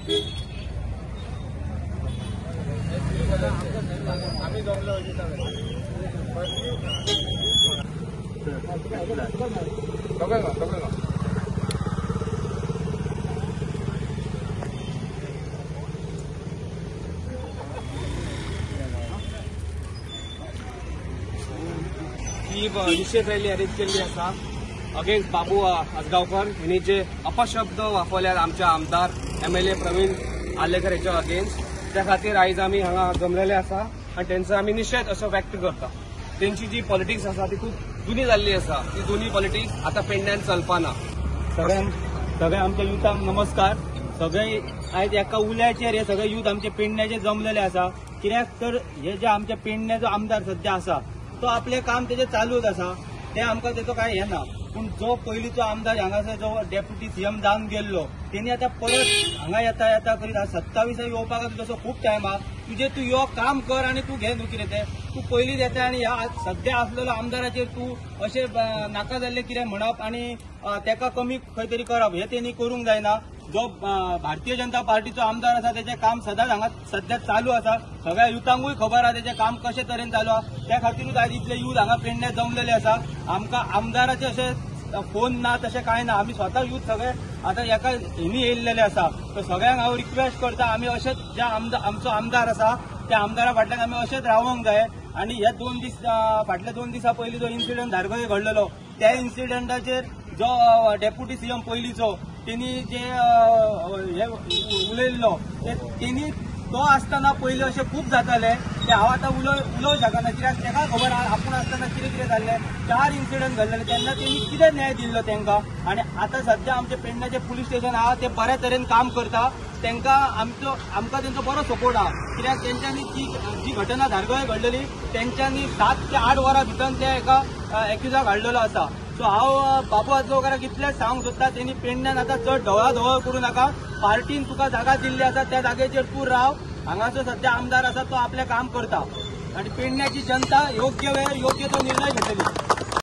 ही निशेध rally arrange केल्ली आसा अगेन्स्ट बाबू आजगांवकर हिणी जे अपशब्द वापरल्यात आमच्या आमदार MLA Pravin Alekar हेच्या अगेन्स्ट, त्या खातीर आयज आमी हांगा जमलेले आसा आनी तेंचो आमी निशेध असो व्यक्त करता. तेंची जी पॉलिटिक्स आसा ती खूब जुनी जाल्ली आसा, ती जुनी पॉलिटिक्स आतां पेडण्यान चलपाना. सगळ्या आमच्या युथांक नमस्कार. सगळे आयज एका उल्याचेर हे सगळे युथ आमचे पेडण्याचे जमलेले आसा, कित्याक तर हे जे आमच्या पेडण्याचो आमदार सध्या आसा तो आपलें काम तेजें चालूच आसा, ते आमकां तेचो कांय हें ना. पूण जो पयलींचो आमदार हांगासर जो डेप्युटी सीएम जावन गेल्लो तेणी आतां परत हांगा येता येता करीत 27 येवपाक तसो खूब टायम आहा. तुजें तूं यो काम कर आनी तूं घे न्हू कितें तें, तूं पयलींच येता आनी ह्या सद्या आसलेलो आमदाराचेर तूं अशें नाका जाल्लें कितें म्हणप आनी तेका कमी खंय तरी करप हें तेणी करूंक जायना. जो भारतीय जनता पार्टीचो आमदार आसा तेचें काम सदांच हांगा सद्या चालू आसा, सगळ्या युथांकूय खबर आसा तेचें काम कशे तरेन चालू आसा. त्या खातीरूच आयज इतले यूथ हांगा पेडण्यां जमलेले आसा. आमकां आमदाराचे अशें फोन ना तशें कांय ना, आमी स्वता यूथ सगळे आतां एका हेनी येयल्लेले आसा. तर सगळ्यांक हांव रिक्वेस्ट करता, आमी अशेंच ज्या आमचो आमदार आसा त्या आमदारा फाटल्यान आमी अशेंच रावंक जाय. आनी हे 2 दीस फाटल्या 2 दिसां पयलीं जो इन्सिडंट धारगळे घडलेलो त्या इन्सिडंटाचेर जो डेप्युटी सीएम पयलींचो तेणी जे हे उलयल्लो तेणी तो आसतना पयलीं अशें खूब जातालें ते हांव आतां उलोवंक शकना, कित्याक तेका खबर आपूण आसतना कितें कितें जाल्लें. 4 इन्सिडंट घडलेले तेन्ना तेणी कितें न्याय दिल्लो तेंकां. आनी आतां सद्या आमचें पेडण्याचें पुलीस स्टेशन आहा ते बऱ्या तरेन काम करता, तेंकां आमकां तेंचो बरो सपोर्ट आहा, कित्याक तेंच्यांनी जी घटना धारगळे घडलेली तेंच्यांनी 7 ते 8 वरां भितर ते एका एक्युजाक हाडलेलो आसा. सो हांव बाबू आजगांवकराक इतलेंच सांगूंक सोदता, तेणी पेडण्यान आतां चड ढवळाढवळ करूं नाका. पार्टीन तुका जागा दिल्ली आसा त्या जागेचेर तूं राव. हांगासर सद्या आमदार आसा तो आपलें काम करता आनी पेडण्याची जनता योग्य वेळ योग्य तो निर्णय घेतली.